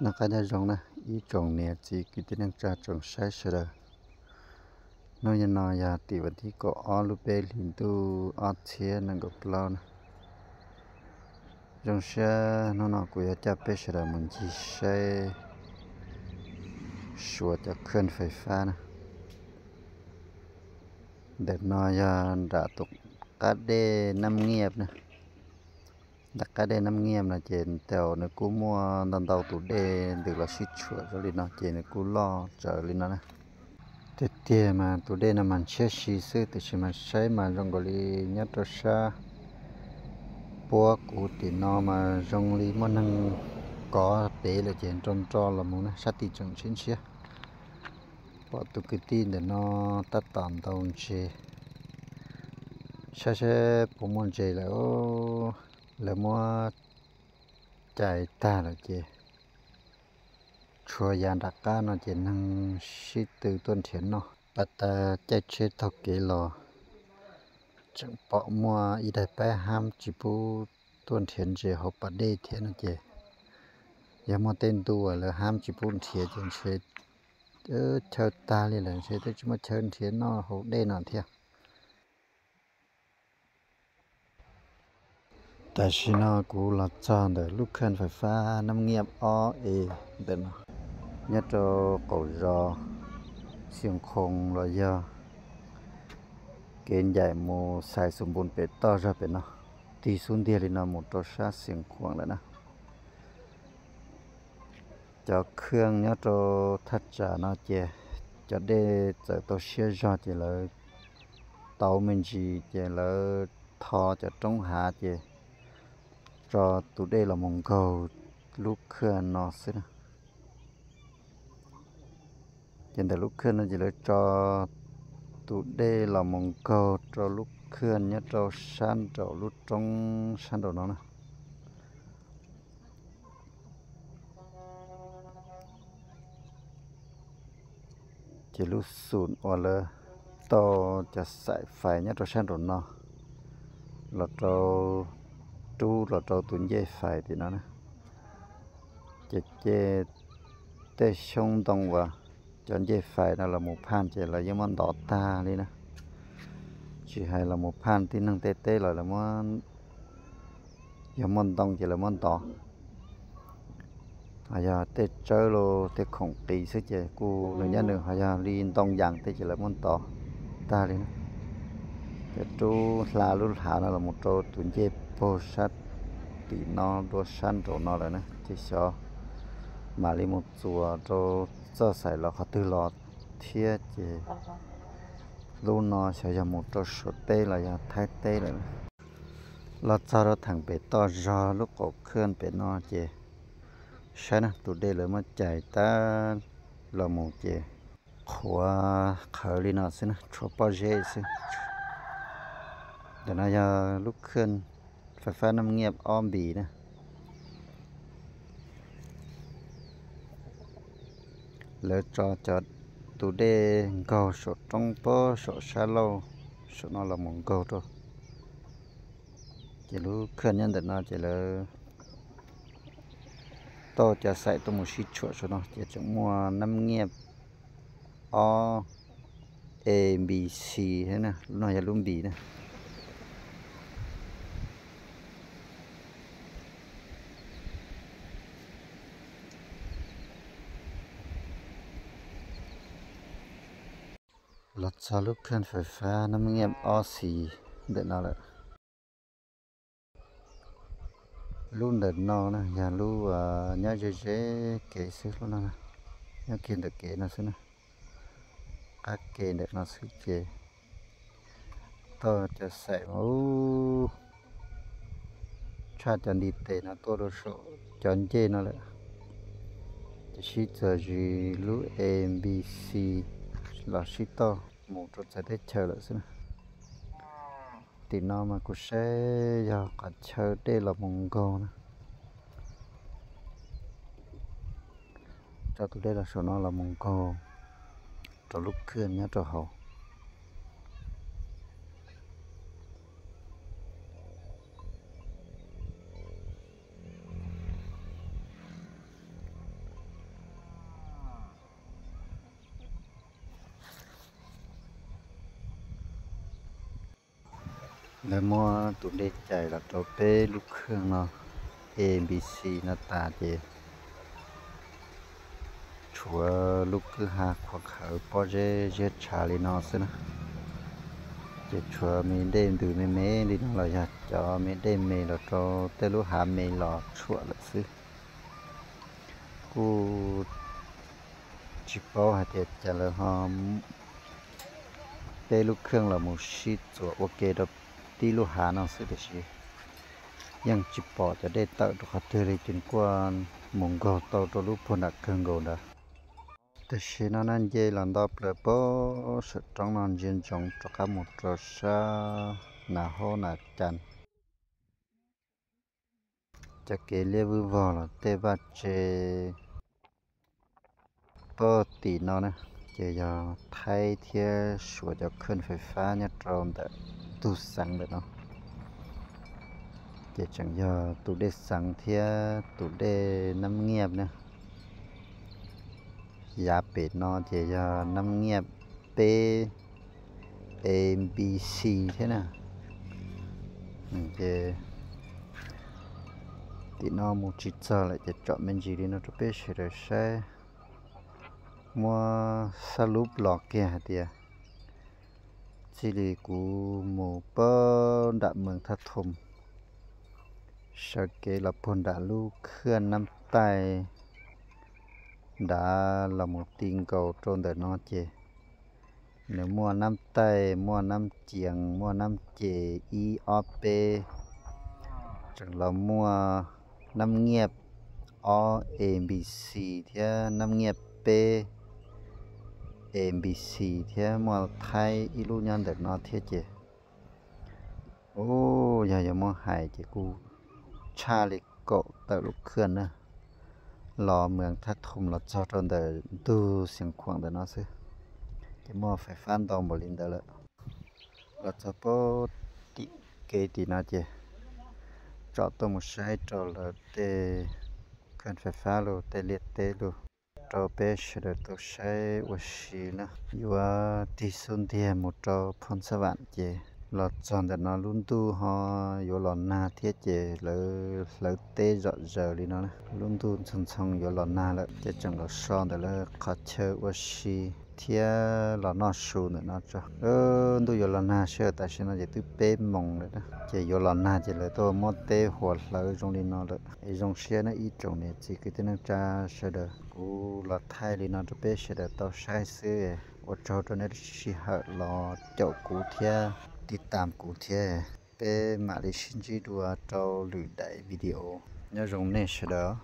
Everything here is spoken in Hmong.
Noj qab nyob zoo na, ib tsoom niam txiv kwv tij neej tsa tsoom saib sawv daws. Hnub no yog tim vas thib kaum ob lub peb hlis ntuj ob txhiab nees nkaum plaub na. Zoo siab hnub no kuv yuav coj peb sawv daws mus ncig saib Suav cov khwj fais fab na. Ntawm no yog nram tus qab dej Nab Nyiaj na. Nram qab dej Nab Nyiaj no ces thaum nws kuj muaj ntau ntau tus dej ntws los sib tshuam zoo li no ces nws kuj loj tsawv li no na. Tiag tiag mas tus dej no mas ntshiab si xwb, tiam sis mas saib mas zoo nkaus li nyob rau sab puab kuv tim no mas zoo li muaj neeg kov pem lawm ces nro nro los mus na, sab tid tseem ntshiab ntshiab. Pom tus kwv tij ntawm no tab tom ntaus ntses, saib saib puas muaj ntses lawm. Lawv muab cais tag lawm ces tshuav yav nram qab no ces neeg sib tw tuaj nrhiav noj. Pab tas caij tsheb taug kev los tseem pom muaj ib daim pab hab tsis pub tuaj nrhiav ntses hauv pas dej thiab no ces yog muaj tej ntu uas lawv hab tsis pub nrhiav ces ntshe chaw tag li lawm, ntshe twb tsis muaj chaw nrhiav noj hauv dej no thiab. Tam sim no kuv los txog ntawm lub khwj fais fab Nab Nyiaj ob e ntawm no, nyob rau qaum zos Xias Khoos los yog kev ncaim mus Xais Xus Npus pem toj zog pem no, tig xub ntiag li no mus rau sab Xias Khoos lawm na. Cov khwj nyob rau thaj tsam no ces cov dej txawm tau siab zog ces lawv tauv me ntsis ces lawv tho cov roob hav ces tso tus dej los mus nkaug lub khwj no xwb na. Ces ntawm lub khwj no ces lawv tso tus dej los mus nkaug rau lub khwj nyob rau sab nraum lub roob sab nraum no na. Ces lub xum uas lawv tau cov xaim fais nyob rau sab nraum no los rau, rub los rau tus ncej fais tim no na. Ces ces tej xyoob ntoo uas cov ncej fais no los mus phaj ces lawv yeej muab ntov tag li na. Tsis hais los mus phaj tib neeg tej teb los lawv yog muaj ntoo ces lawv muab ntov. Ho yog tej tsawb los tej khoom qis xwb ces kuj nws nyob nws, ho yog li ntoo yas tej ces lawv muab ntov tag li na. Ces rub hla lub hav no los mus rau tus ncej puag sab tim no dua sab nraum no lawm na, ces xyov mam li mus txuas rau txoj xaim los qhov twg los thiab ces lub no xyov yog mus rau Suav teb los yog Thaib teb lawm. Los txog rau theem pem toj zog lub qaum khwj pem no ces saib na, tus dej lawv muab cais tag los mus ces qhuav qhawv li no xwb na, tshuav pob zeb xwb. Ntawm no yog lub khwj fais fab Nab Nyiaj ob npis na. Lawv tso cov tus dej nkaug saum roob puag saum sab laug saum no los mus nkaug rau. Ces lub khwj nyob ntawm no ces lawv tau cov xaim tuaj mus sib tshuam saum no ces tseem muaj Nab Nyiaj ob e npis xis thiab na, lub no yog lub npis na. Los txog lub khwj fais fab Nab Nyiaj ob xis ntawm no lawm. Lub ntawm no na yog lub nyob ze ze kev xwb, lub no nyob kiag ntawm kev no xwb na. Qab kev ntawm no xwb ces tau cov xaim mus tshaj cov ntiv tes no tuaj rau saum cov ncej no lawm. Ces sib txuas zis lub A B C los sib toj mus rau txawv teb chaws lawm xwb na. Tim no mas kuv saib yog qhov chaw dej los mus nkaug na. Tso tus dej los saum no los mus nkaug rau lub khwj nyob rau hauv. Lawv muab tus dej cais los rau peb lub khaj no, A B C no tas ces tshuav lub kwj ha qhuav qhawv pob zeb ziab tshav li no xwb na. Ces tshuav me dej ntws me me li no los yog cov me dej me los rau tej lub hav me los tshuam lawm xwb. Kuj tsis paub hais tias cas lawv ho peb lub khaj los mus sib txuas ua ke rau tib lub hav no xwb tiam sis yeej tsis pom cov dej tawm rau qhov twg li, ces kuj mus nkaug tau rau lub puag nram kawg nkaus ntawd. Tam sim no na nce los nto plaws pem saum roob no ntsia ntsoov rov qab mus rau sab Nas Haub Nas Cas. Cov kev liab vwj vog los tej vaj tse pem tim no na, ces yog Thaib thiab Suav cov khaj fais fab nyob rau ntawm ntug xeev ntawm no. Ces tseem yog tus dej xeev thiab tus dej Nab Nyiaj na. Yav pem no ces yog Nab Nyiaj peb A B C thiab na. Ces tim no mus tsis txog lawm ces tsom me ntsis li no rau peb sawv daws saib. Muab xab lub los kiag hais tias txij li kuv mus pem nram Mees Thaj Thoo, sawv kev los puag nram lub khaj Nab Taij nrad los mus ti nkaus rau ntawm no ces nws muaj Nab Taij, muaj Nab Cees, muaj Nab Ces ib ob peb, tseem los muaj Nab Nyiaj ob A B C thiab Nab Nyiaj peb A B C thiab muaj Thaib ib lub nyob ntawm no thiab ces, u, yog yuav muab hais ces kuj tshaj li kaum tawm lub khaj na, los Mees Thaj Thoo los txog rau ntawm ntug Xeev Khuam ntawm no xwb, ces muaj fais fab ntau npaum li ntawd lawm. Los txog pem tim kev tim no ces tsom tuaj mus saib rau lawv tej khaj fais fab los tej liaj teb los rau peb sawv daws tau saib ua si na. Yuav tig xub ntiag mus rau Phoos Xab Vam ces los txog ntawm no lub ntuj ho yuav los nag thiab ces lawv hlawv teb zom zaws li no na. Lub ntuj ntxhoo ntxhoo yuav los nag lawm ces tseem los so ntawm lawv qhov chaw ua si thiab los noj su ntawm no tso. Ntuj yuav los nag sij hawm tam sim no ces twb peb moos lawm na, ces yuav los nag ces lawv tuaj muab teb huam hlawv zoo li no lawm. Es zoo siab na ib tsoom niam txiv kwv tij neej tsa sawv daws, kuv los thaij li no rau peb sawv daws tau saib xwb. Ua tsaug rau nej sij hawm los caum kuv thiab tiv tam kuv thiab. Peb mam li sib ntsib dua rau lwm daim video. Nyob zoo nej sawv daws.